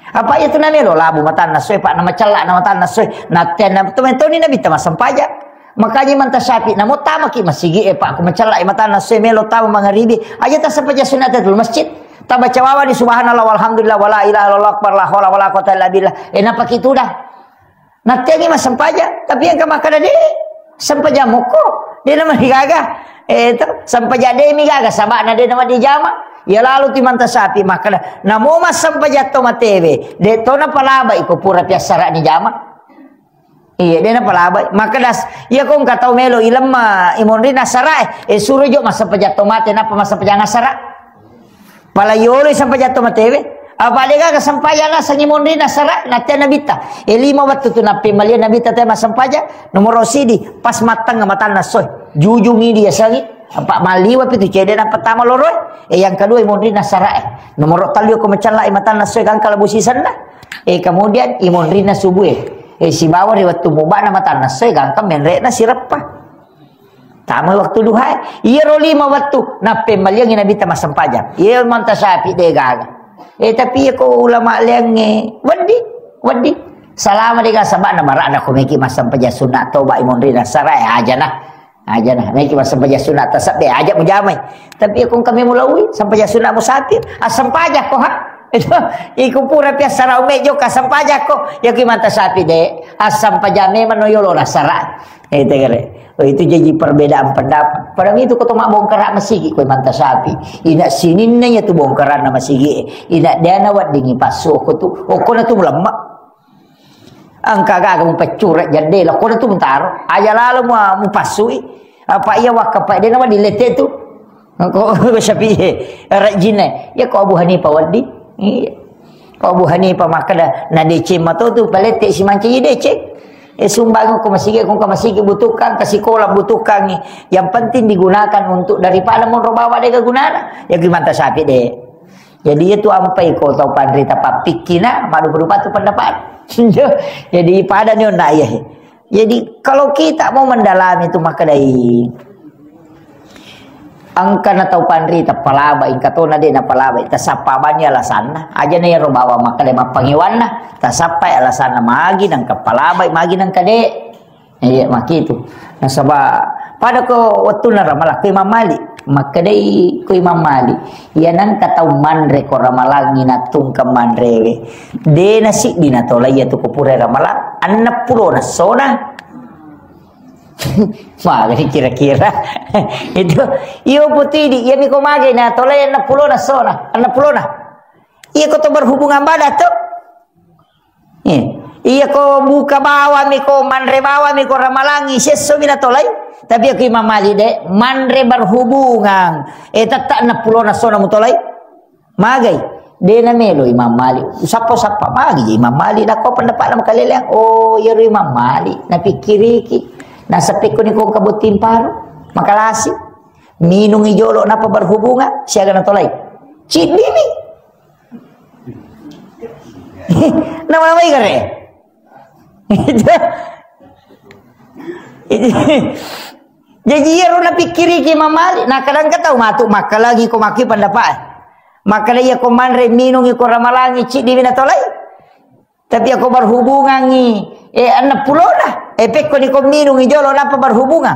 Apa iya tu namelo labu matanna soe, Pak, namacella na matanna soe. Natenna tu metoni Nabitta massempajang. Makanya manta Syafi'i namo tamaki masigi e, Pak, ku macella e matanna soe melo tama mangaribi. Aja tassempajang sunat tahiyatul masjid. Tabaca wawa di subhanallah walhamdulillah wala ilaha illallah akbar la haula wala quwata illa billah. E napaki tudang. Natengi massempajang, tapi engka makkada de sempajang mokko. De namani gaga. Eh to, sempajang de mi gaga sabana de nama di jama. Ya lalu ti manta Syafi'i makkada, namo massempajang to matewe, de to napalabai ko pura piassara ni jama. Iya, de napalabai. Makkedas, iya ko engka tau melo ilemma imonrina sarae, eh, suro jo massempajang to mate, nappa massempajang asara. Pala yolo sempajang to matewe. Apa de gaga sempajang asang imonrina sara, natia Nabitta. Eh, lima wettu tu nappemmalia Nabitta te massempajang. Nomoro sidi, pas mattengnga matanna soe. Jujungi dia sangi. Apa maliwa pitu cede na pertama loroe. Eh, yang kedua imonrina sarae. Nomoro tallu ko macella matanna soe gangka labu sisenna. Eh, kemudian imonrina subue. Eh, sibawa ri wettu mubana matanna soe gangka menrena sireppa. Tama waktu duha. Iya ro lima wettu nappemmalingi Nabitta massempajang. Iya manta Syafi'i de gaga. Eh, tapi iya ko ulama leangnge weddi, weddi. Salama de gaga sabana marada ko meki massempajang sunat toba imonrina sarae aja nah. Aja nah, meki massempajang sunat tasabbe aja mujamai. Tapi iya ko engka memu laui, sempajang sunat musafir, assempajang ko ha. Itu, iku pura piassara ume joka sempajang ko. Ya ki manta Syafi'i de, assempajang memang no yolo nasara. Eh, tegere. Oh, itu jadi perbedaan pendapat. Padahal itu ko to mabbongkara masigi ko manta Syafi'i. Ina sininna ya tu bongkaranna masigi. Ina deana weddingi passu ko tu. Okko na tu melemma. Engka gaga mupeccure jadde, lo kono tu mutaro. Aja lalo mu, mupassui. Apa iya wakka pa de nama dilete tu. Ko, ko Syafi'i. Rajine. Ya ko Abu Hanifah waddi. Iya. Ko Abu Hanifah makkada na deceng mato tu palette si mancaji deceng. Eh, sumbang ko masigi, ko masigi butuhkan, ke sekolah butuhkan. Yang penting digunakan untuk daripada monro bawa de gunana. Ya gimana Syafi'i de. Jadi, itu ampai ko tau panrita pappikkina, madupa-dupa tu pendapat. Jadi, pada ni onna iya. Jadi, kalau kita mau mendalami tu makkedai, engka na tau panrita palaba, engka tona de na palaba, tasappa bani alasanna. Aja na iyaro bawa makkedai mappangewanna, tasappai alasanna magi nangka palaba, magi nangka de. Iya, makkitu. Nasaba, pada ko wettunna Ramalang, ko Imam Malik. Makkedai ko Imam Malik. Iya nangka tau manre ko Ramalangngi nattungkang manrewe. De nasiddi natolai iya tu ko pura Ramalang. Enneng pulona essona. Magani kira-kira. Itu, iyo putidi, iya miko magai na tolai enneng pulona essona, enneng pulona. Iya ko to berhubungan badan to. Eh, iya ko buka bawang miko, manre bawang miko ramalangi, siesso mi na tolai. Tapi aku Imam Malik de, manre berhubungan. Eh, tetta enneng pulona essona mutolai. Magai, de namelo Imam Malik. Usappa-usappa, magi je Imam Malik, nakko pendapatna makaleleang. Oh, iyaro Imam Malik, napikkiriki. Nasaba pekko ni ko engka botting paru, makalasi. Minungi jolo napa berhubungan, siaga natolai. Ciddimi. Namamai gare. Jaji iyaro napikkiriki Imam Malik, na kadang ka tau matu makkalangi ko makki pendapat. Makkeda iya ko manre minungi ko ramalangi ciddi mi natolai. Tapi ako berhubungangi, eh, enneng pulona, eh, pekko ni ko minungi jolo napa berhubungan.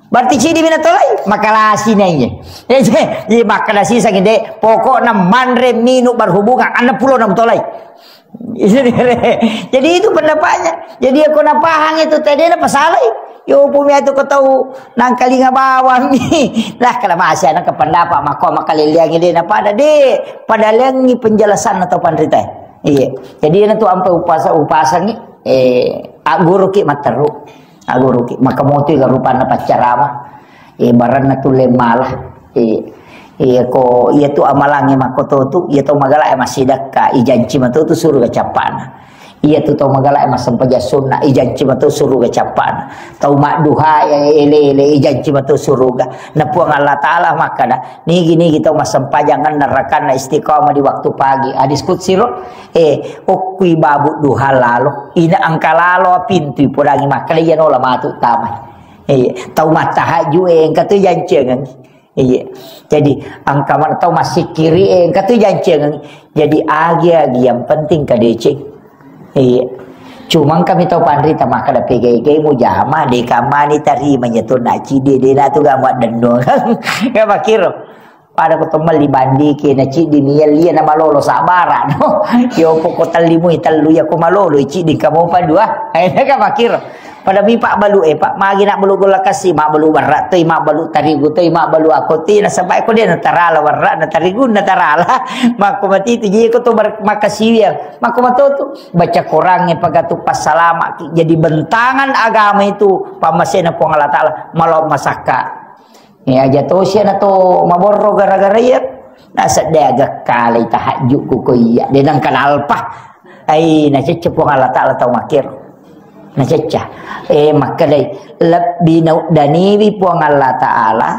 Berarti ciddi mi natolai, makalasi na iye. Eh, je, je, makkeda siseng de, pokokna manre minu berhubungan, enneng pulona mutolai. Jadi itu pendapatnya. Jadi, ako napahang itu tadi na pasalai. Yo, pumi itu ko tau nangkalinga bawang mi. Lah, kalau masih anak ke pendapat, mako makaleleangi de na pada de, pada lengi penjelasan atau panrita. Iya. Jadi, itu ampe upasa, upasangi, eh, agguruki matteru. Agguruki. Maka motu ga rupanna paccarama. Eh, baranna tulle mala. Eh, iya ko, iya tu amalangi makoto tu, iya tau magala e massidakka, ijanci mato tu suruga cappana. Iya tu tau magala e massempajang sunna, ijanci mato suruga cappana. Tau madduha e ele-ele, ijanci mato suruga. Na Puang Allah Ta'ala makkada, nigi-nigi tau massempajang anna rakanna istiqamah di waktu pagi. Hadis qudsi ro, eh, okkui babu duha lalo, ina angka lalo pintu ipodangi makkada iya nola matu tamai. Iya, tau mattahajju e engka tu jancengengi. Iya. Jadi, angka mana tau massikkiri, eh, engka tu jancengengi. Jadi, agi-agi yang penting kadeceng. Iya. Cuma kami tau panrita makkada pegai-gai mujama, de kamani tarima nyetunna cidi, de na tu gamu addennung. Ga makkiro. Pada ko to melli bandiki na cidi mi lia na malolo sabara, no. Yo poko telli mui tellu ya ko malolo, cidi kamu pa dua. Aina ga makkiro. Pada mi pabbalu e, Pak, magi nabbalu golla kasi, mabbalu barra toi, mabbalu tarigu toi, mabbalu akoti, nasaba ko de natarala barra, na tarigu natarala. Makko mati tu je ko to bar-, makasiwiang. Makko mato tu baca Quran e pagatu passalama ki. Jadi bentangan agama itu pammasena Puang Allah Ta'ala, malo masakka. E, aja tosi ana to maborro gara-gara iya. Nasedde aga kalai tahajjuku ko iya. De nangka nalpa. Ai, nacecce Puang Allah Ta'ala tau makkero. Nacecca. E, makkedai, lebbi nauddaniwi Puang Allah Ta'ala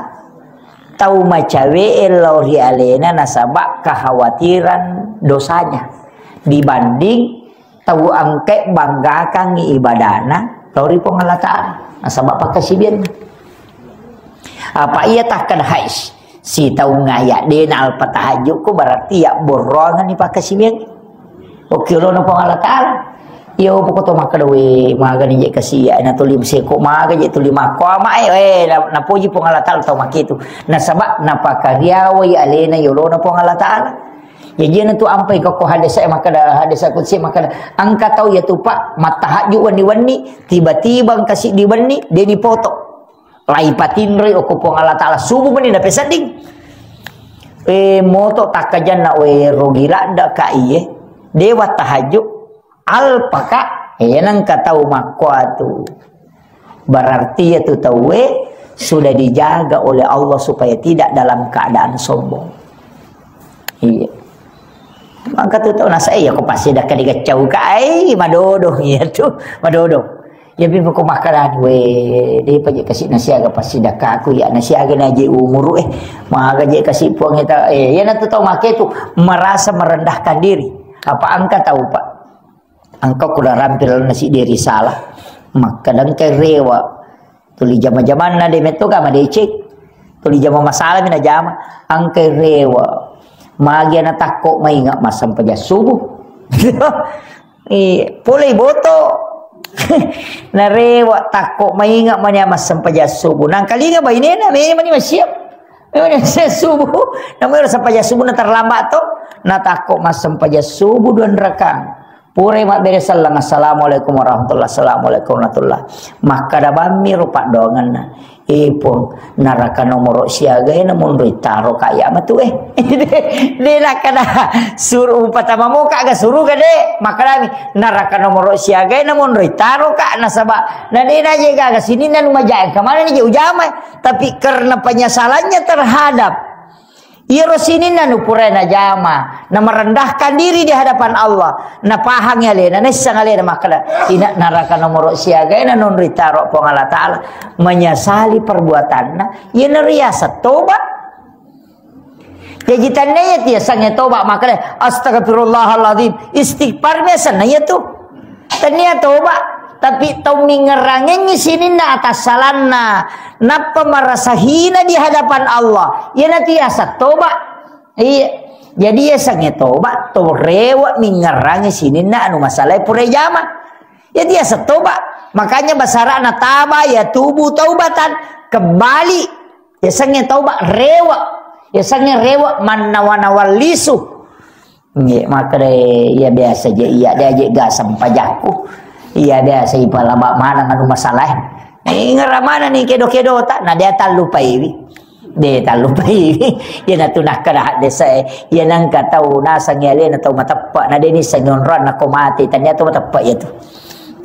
tau macawe e lao ri alena nasaba kekhawatiran dosanya dibanding tau engkae banggakangngi ibadana lao ri Puang Allah Ta'ala nasaba pakkasiwianna. Apa iya takkeda hais, sitaungnga iya de nalpa tahajjuku, berarti iya borroangenni pakkasiwiang. Oke, olona Puang Allah Ta'ala. Iya, poko to makkeda, we, magani je kasi iya, na tuli seko maga je tuli makko ama e, we, na-, napoji Puang Allah Ta'ala tau makkitu. Nasaba napakariawai alena yolona Puang Allah Ta'ala. Jaji iyana tu ampai ko, ko hadis e makkeda, hadis qudsi makkeda, engka tau iya tu, Pak, mattahajju wenni-wenni, tiba-tiba engka siddi wenni, deni poto. Lai patinroi okko Puang Allah Ta'ala, subuh meni napesedding. E, moto takkajanna, we, rogi ladda ka iye. Dewa tahajju, alpa ka, e, nengka tau makkuatu. Berarti iya tu tauwe sudah dijaga oleh Allah supaya tidak dalam keadaan sombong. Iya. Maka tu tau nasa, iya ko pasti dah kali kacau ka, ai, madodo, iya tu, madodo. Iya, pi ko makkalani, we, de pa je kasi nasiaga pasti dah kaku, ya, nasiaga na je umuru, eh, maga je kasi Puang ita, eh, iya na tu tau make tu merasa merendahkan diri. Apa engka tau, Pak? Engka ku rampil nasi diri salah. Makkadang ke rewa. Tuli jama-jamanna de metto ga madeceng. Tuli jama masalah mi najama. Engka rewa. Magi ana takko mainga massempajang subuh. Eh, polei boto. Narewa takko mainga mani massempajang subuh. Nangkalinga bainena, meni mani masiap. Meni mani masiap subuh. Namanya sempajang subuh na terlambat to. Na takko massempajang subuh dua rakang. Purai mabbere selleng, "Assalamualaikum warahmatullah, assalamualaikum warahmatullah." Makkeda bammi ro paddoangenna, "Eh, Puang, naraka nomoro siaga e namonroi taro ka iya matu e." De nakkeda suru-, upatama moka ga suruga de. Makkedami, "Naraka nomoro siaga e namonroi taro ka, nasaba na de naje gaga sininna nu maja engka manenni je ujama." Tapi karena penyesalannya terhadap iyaro sininna nu purai najama, na merendahkan diri di hadapan Allah, napahangi alena, naisseng alena makkeda, "Ina naraka nomoro siaga e nanonroi taro Puang Allah Ta'ala," menyesali perbuatanna, iyana riaseng toba. Jaji tania iya tiasengnge toba makkeda, "Astagfirullahaladzim," istighfar mi asenna iya tu. Tania toba, tapi tau mingerangengngi sininna atassalanna, nappa marasa hina di hadapan Allah, iyanatu yaseng toba. Iya. Jadi yasengnge toba, to rewe mingerangi sininna anu masalae pura jama. Jadi yaseng toba. Makanya basara'na taba yatubu taubatan, kembali. Yasengnge toba rewe. Yasengnge rewe mannawa-nawa lisu. Nggih, makkeda, "Iya biasa je, iya de aje ga sempajakku. Iya biasa ipalaba maneng anu masalae." Ingera manenni kedo-kedota, na de tallupaiwi. De tallupaiwi. Iyanatu nakkeda haddesae, iya nengka tau nasengngi alena tau mateppe, na de nissengngi onroanna ko mate, tania tau mateppe iyatu.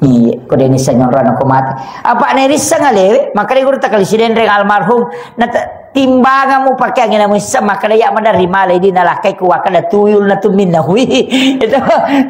Iya, ko de nissengngi onroanna ko mate. Apa nerisseng alewe, makkeda guru takali sidenreng almarhum, na te-, timbangamu pakeangnge namuisseng, makkeda iya maderri malai di nalakkai ku wakkeda tuyul na tu minna hui. Itu,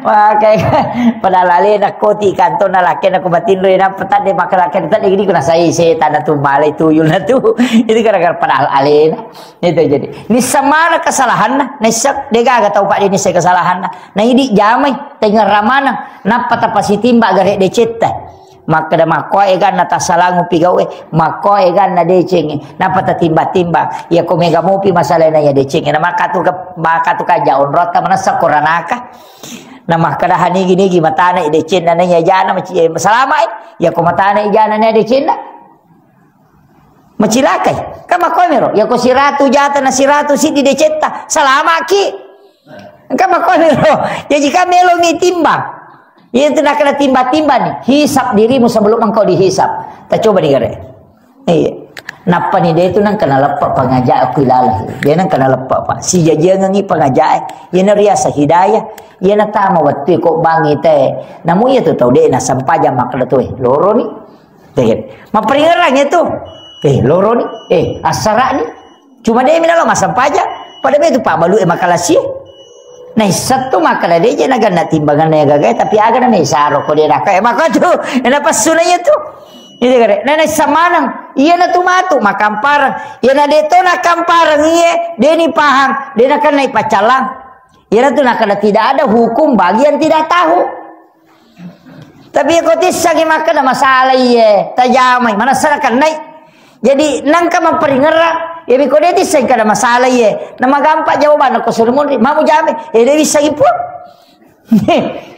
makanya, padahal alena koti kantong nalakkena ku batinro, na petadde makkeda lakkena tadde gidi ku nasai setan na tu malai tuyul na tu. Itu gara-gara padahal alena. Itu jadi. Nisseng mana kesalahanna, nisseng degaga tau pak de nisseng kesalahanna. Na idi jamai, tengerra maneng, nappa tapasitimba gare decetta. Makkeda makkoa eganna tassalangupi gau'e, makkoa eganna decengnge. Nappa tatimba-timba, iya ko mega mopi masalahna iya decengnge. Na makkatu ke-, makkatu kaja onrotta manessa koranaka. Na makkeda hanigi-nigi matana i decenna na iya jana maci-, eh, salama i. Iya ko matana i jana na iya decenna. Macilakai. Kan makkoe mero. Iya ko siratu jata na siratu siddi decetta. Salamaki. Engka makkoe ro. Jaji ka melomi timbang. Iya tu nakkeda timba-timba ni. Hisab dirimu sebelum engkau dihisab. Ta coba ni gare. Iya. Nappa ni de tu nengka naleppa pangaja aku ilala. Dia nengka naleppa, Pak. Sijajiangengi pangajae. Iya na riasa hidayah. Iya na tama wettu ko bangi te. Namu iya tu tau de na sempajang makkeda tu, eh, loro ni. Tege. Mapparingerang itu. Eh, loro ni. Eh, assara ni. Cuma de minalo massempajang. Pada betu Pak Balu e makalasi. Naisseng tu makkeda de je naganna timbanganna iya gagae, tapi aga na mesaro ko de naka. Eh, maka tu. Ena passuna iya tu. Ini gare. Na naisseng maneng. Iya na tu matu makampareng. Iya na de to nakampareng iye. De ni pahang. De nakenna ipaccalang. Iya na tu nakkeda tidak ada hukum bagi yang tidak tahu. Tapi ko tissangi makkeda masalah iye, tajamai, manessa nakennai. Jadi nengka mapparingerang, iya mi ko de tisseng kada masalah iye. Na magampa jawabanna ko suri munri, mamu jame, eh de wissangi pun.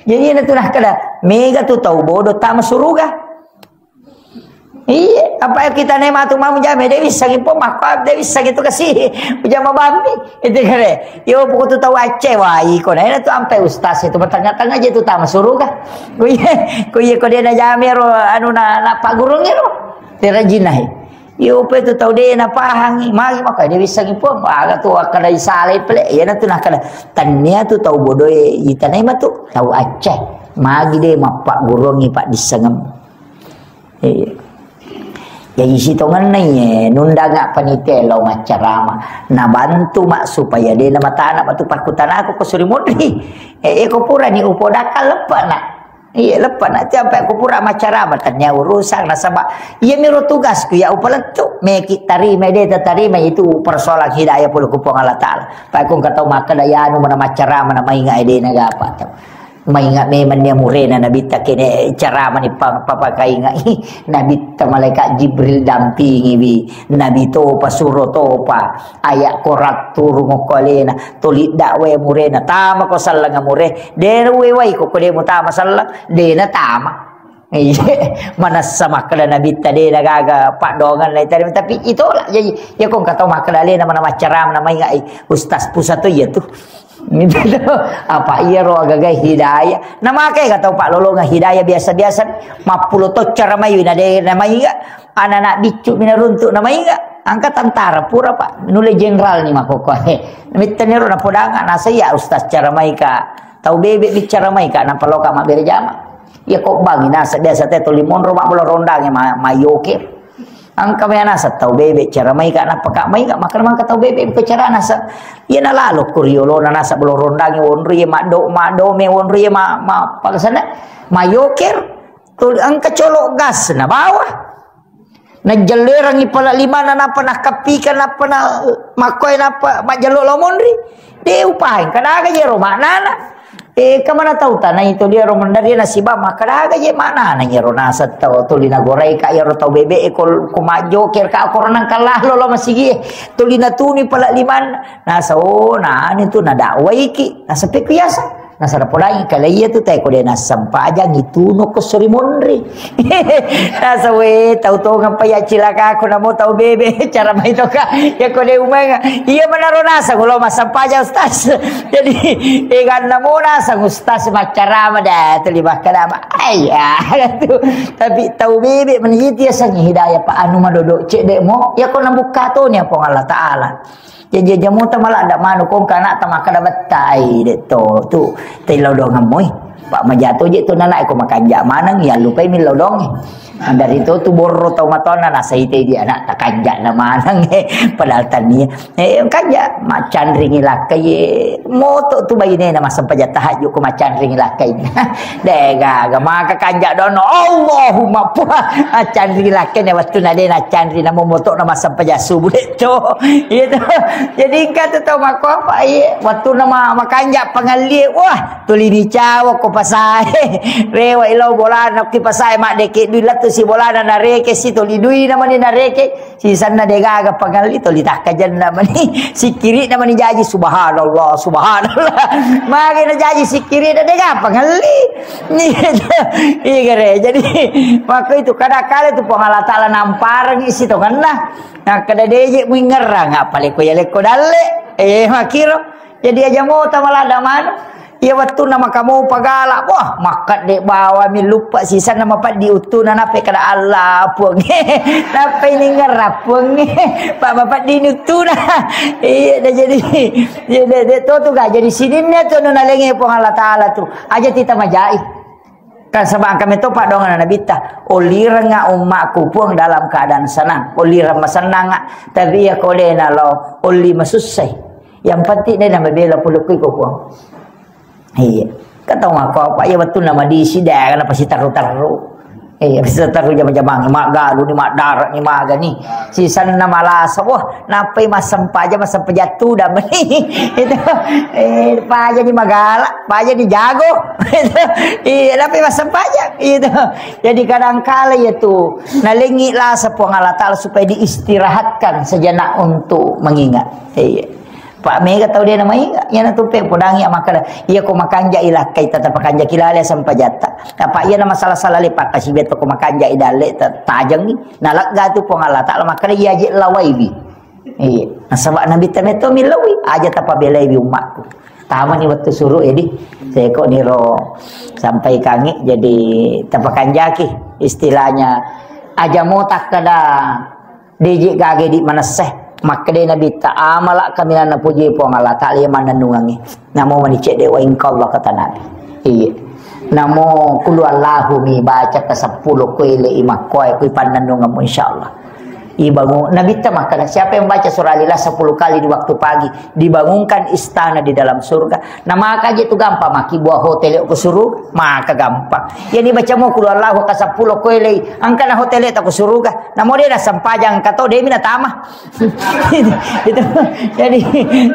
Jadi ina tu nakkeda, mega tu tau bodoh tama suruga. Iya, apa kita ne matu mamu jame, de wissangi pun, makko de wissangi tu kasi, ujama bambi. Itu kare. Yo, pokok tu tau Aceh, wah, iko na, ina tu ampe ustaz itu, bertengah-tengah aja tu tama suruga. Ko iye, ko iye, ko de na jame ro, anu na, na pagurung ro. Tera jinah. Yo, pe tu tau de na pahangi, magi maka de wissangi pun, aga tu akkada isalai pele, iya na tu nakkada. Tania tu tau bodoe, itanai matu, tau Aceh. Magi de mappagurungi pak dissengem. Iya. Jadi sitongenna iye, nundanga panitia lao maccarama. Nabantu mak supaya de na matana matu pakkutanaku ko suri munri. Eh, eh, ko purani upodakka leppana. Iya, leppana. Tiap ko pura maccarama, tania urusan nasaba. Iya miro tugasku ya upalettu. Meki tarima de tatarima itu persoalan hidayah pole ku Puang Allah Ta'ala. Pak kong katau makkada yanu mana maccarama na mainga de na gapa tau. Mainga memang nia murena Nabitta kene carama ni pa-, papakainga. Nabitta malaikat Jibril dampingiwi. Nabi topa suro topa. Ayat Quran turung ko alena. Tuli dakwa murena. Tama ko sallang mure. De wewai ko ko de mutama sallang. De na tama. Iya. Manessa makkada Nabitta de na gaga paddoangan lai tadi. Tapi itola. Jadi, ya kong katau makkada alena mana maccarama na mainga. Ustaz pusat tu iya tu. Gitu. Apa iyaro agagai hidayah. Namakai ka tau paklolongeng hidayah biasa-biasa, mappulo to ceramai na de namaiga, anak-anak biccu mi naruntuk namaiga. Angka tantara pura, Pak. Nulle jenderal ni makkokkoe. Mitteniro napodanga, nasa iya ustaz ceramai ka. Tau bebe bicara mai ka, napaloka mabbere jama. Iya ko bangi nasa biasa te tuli monro mabbolo rondangi ma-, mayoke. Engka mea naseng tau bebe, cara maika, nappa ka maika, makkeda mangka tau bebe ko cara naseng. Iya nalalo ko riolona naseng bolo rondangi wonri, iya maddo, maddo me wonri, iya ma, ma, pakasana, mayoker. Tuli engka colo gas na bawa. Najellerangi pala limana, nappa nakkappika, nappa na makkoe, nappa majjello lao monri. De upaeng, kadaga jero maknana. Eh, kemana tau tanai to dia ro mendaria nasibang, makkadaga je maknana iyaro naseng tau tuli nagorai ka iyaro tau bebe e kol-, ko majjoker ka koronang kalalo lo masigi e. Tuli natuni pala liman. Nasa, oh, nani tu nadakwaiki. Nasa pekku yasa. Nasa napodangi kale iya tu tai ko de nassempajang itu no ko sori monri. Nasa we tau tongeng pa ya cilaka ko namo tau bebe cara mai to ka. Ya ko de umenga. Iya menaro nasa kulo massempajang ustaz. Jadi, eganna mo naseng ustaz maccarama da, tuli makkedama, "Aiya," tu. Tapi tau bebe mani iti yasengnge hidayah, Pak, anu madodo cedde mo, ya ko nabukka toni Puang Allah Taala. Jadi aja mota maladda manu kongka anakta makkeda bettai de to, tu, tei laudongeng moi. Pak majato je tu nana ko makanja maneng ya lupai mi laudongnge. Nah, dari to tu borro tau matoanna nasaite di anak takanja na maneng, eh, padahal tania. Eh, kanja macanringi lakkai, eh, moto tu bainena massempajang tahajud ko macanringi lakkai. De gaga maka kanja dono, Allahumma puha, macanringi lakkai ne wettu na de na canri namo moto na massempajang subuh de to. Iya to. Jadi engka tu tau makko apa, iya, wettu na ma-, makanja pangallie, wah, tuli dicawa ko pasae. Rewa ilo bolana ki pasae maddeke dui lettu si bolana nareke si tuli dui na mani nareke. Sisanna de gaga pangalli tuli takkajenna mani. Sikkiri na mani jaji subhanallah, subhanallah. Mage na jaji sikkiri na de gaga pangalli. Iya gare. Jadi makko itu kada kale tu Puang Allah Taala namparengi si tongenna. Nah, kada deje muingerang apa leko ya leko dalle. Eh, makiro. Jadi aja mota maladda manu. Iya wettunna makamopa gala, wah, makkadde bawami luppa sisanna mapeddi uttuna nape kada Allah puang. Nape ini ngerra puang. Pak mapeddi ini uttuna. Iya dah jadi. Iya dah, dah, to tu gak jadi sininna tu nu nalengi Puang Allah Taala tu. Aja tita majai. Kan sebab kami topa dongana Nabitta, ollirengnga ummakku Puang dalam keadaan senang, ollireng masennanga, tapi iya ko dena lo olli masussai. Yang penting dena mabela pulukku iko Puang. Iya. Katau mako apa iya wettunna madisi daerah na pasti taru-taru. Iya, pasti taru jama-jamang, maggalu ni, madara ni, magani. Sisanna malasa, wah, nappai massempajang, massempajang tudang mani. Itu, eh, paja ni magala, paja ni jago. Itu, iya, nappai massempajang. Itu. Jadi kadangkala ya tu, nalengi lasa Puang Allah Taala supaya diistirahatkan sejenak untuk mengingat. Iya. Pak mega tau dia namai, iya na tupe podangi makkada, iya ko makanja ilakkai tata pakanja kilale sempajatta. Apa iya na masalah-salah le pakkasibeto ko makanja idalle ta-, tajengi. Nalegga tu Puang Allah Taala makkada, iya je lawaiwi. Iya. Nasaba Nabi ta metto millawi, aja tapabelaiwi ummakku. Tamani wettu suru, jadi seko niro sampaikangi, jadi tapakanjaki istilahnya aja mo takkada deje gage di manesse. Makkeda Nabi ta amala kaminang napuji Puang Allah Taala iya mannennungangi. Namo mani cedde wa ingka Allah kata Nabi. Iya. Namo kulu Allahu mi baca ke sepuluh kuele i makkoe kui pannennunganmu insyaallah. Ibangun, Nabi ta makkada, siapa yang baca surah Al-Ikhlas sepuluh kali di waktu pagi, dibangunkan istana di dalam surga. Nah, maka aja tu gampang maki buah hotel ke surga, maka gampang. Yang dibaca mau kulu Allahu ke sepuluh kuele, angkana hotel ta ke surga. Namo dia na sempajang kato demi na tama. Itu. Jadi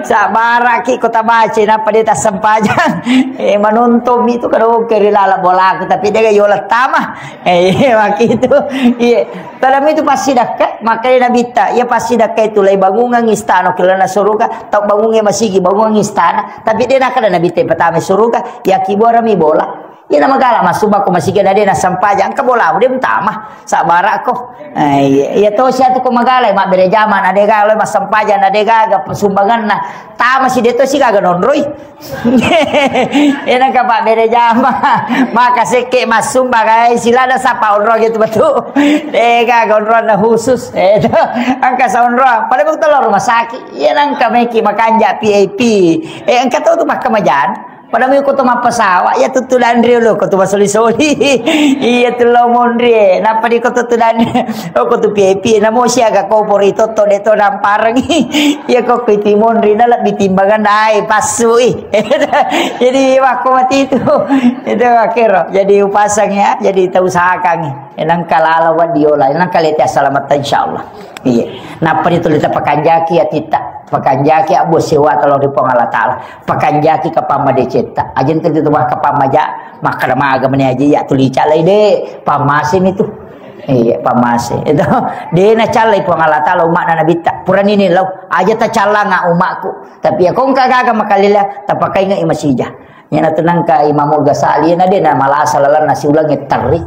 sabaraki kota baca napa dia tak sempajang. Eh, menonton itu kada oke ri lala bolaku tapi dia yola tama. Eh, iya, maki itu. Iya. Tadami itu pasti dakka, makanya Nabi ta, ya pasti dakka itu lai bangungan istana kelana suruga, tau bangunge masigi bangungan istana, tapi dia nakada Nabi ta pertama suruga, ya kibuarami bola. Iya na magala massumba ko masigi na de na sempajang, engka bolamu de mutama, sabbara'ko. Eh, iya, iya to sia tu ko magala mabbere jama na de gaga lo massempajang na de gaga sumbanganna. Tama si de to si gaga nonroi. Iya na ka pabbere jama. Maka sekke massumba kai silada sapa onro gitu betul. De gaga onro na khusus. Eh, to. Engka sa onro. Pada betul rumah sakit. Iya na engka meki makanja P I P. Eh, engka to tu makkamajan. Pada mui ko to mappasawa, iya tu tudang ri olo, ko tu masoli-soli. Iya tu lo monri, eh. Nappa di ko to tudang, oh, ko tu P I P, namo siaga ko pori to, to de to namparengi. Iya ko ko itu monri, na lebbi timbangan dai, pasui. Jadi, wah, ko mati itu. Itu akhir, jadi upasang ya, jadi tau usahakan. Enang kalala wa diola, enang kalete assalamat, insyaallah. Iya. Nappa di tu lita pakanjaki ya tita. Pakanjaki abbo sewa talo ri Puang Allah Ta'ala. Pakanjaki kapang madecetta. Aja ente tu mah kapang maja, makkada maga meni aja ya tuli calai de. Pamase mi tu. Iya, pamase. Itu de na calai Puang Allah Ta'ala umakna nabitta. Purani ni lau. Aja ta calanga umakku. Tapi ya kongka gaga makalila tapakainga i masija. Yana tenangka Imamul Ghazali na de na malasa lalanna siulang terri.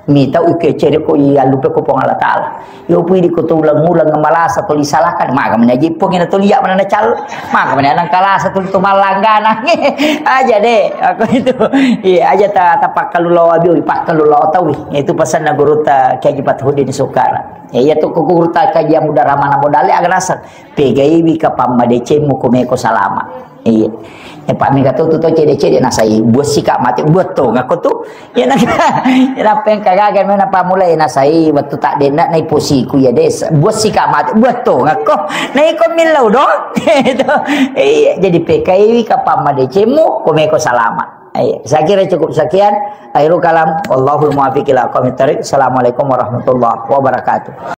Mitau ikecere ko iya lupe ko Puang Allah Ta'ala. Yo pui di ko to ulang-ulang malasa tuli salahkan, maga mena jippo ngena tuli ya mana cal, maga mena nang kalasa tuli to malanggana. Aja de, aku itu. Iya, aja ta tapakkalulo abi, pakkalulo tawi. Itu pesanna guru ta Kiai Haji Fathuddin Sukara. Iya tu ko guru ta Kiai Muda Ramana modale aga rasa. Pegaiwi kapang madecemmu ko meko salama. Iya. Ya, Pak, mega tu, tu, tu, cede-cede nasai. Buat sika mati, buat to, ngako tu. Ya, nak, ya, napeng kagaga mena pamulai nasai, waktu tak denak, nai posiku, ya, des. Buat sika mati, buat to, ngako. Nai ko milau, dong. Itu. Iya, jadi P K I kapang madecemmu, ko meko salama. Iya, saya kira cukup sekian. Akhirul kalam, wallahul muwaffiq ila aqwamit thariq. Assalamualaikum warahmatullahi wabarakatuh.